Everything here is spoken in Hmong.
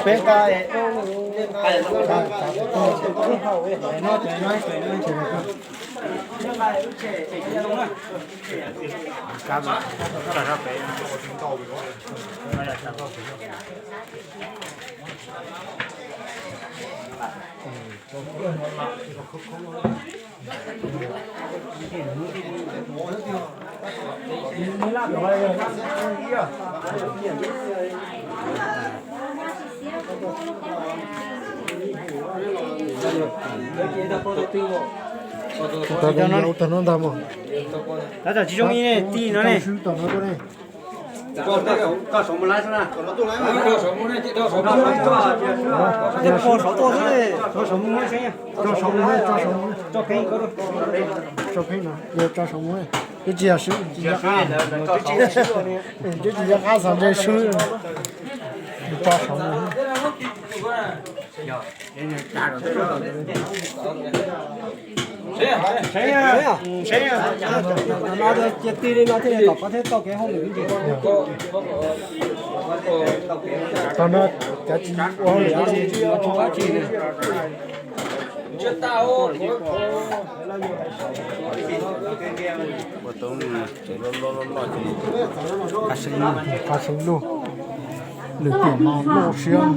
Peb nqa Tus no ntag mog. Tab tom tsis zoo ib ne, tij no ne. Tso saum mus, tso saum mus, tso saum mus, tso saum mus, tso pheej no, tso saum mus, twb tsis yog swb, twb tsis yog qab xav ntshe swb, tso saum mus. Cia ti li no thiaj li kom koj thiaj tau kev hauj lwm ntsis. Tau no cov tsis ua hauj lwm dab tsi. Ua tau tsev loj loj loj loj ces qab seeb lug, qab seeb lug, lwm tiam no loj siab.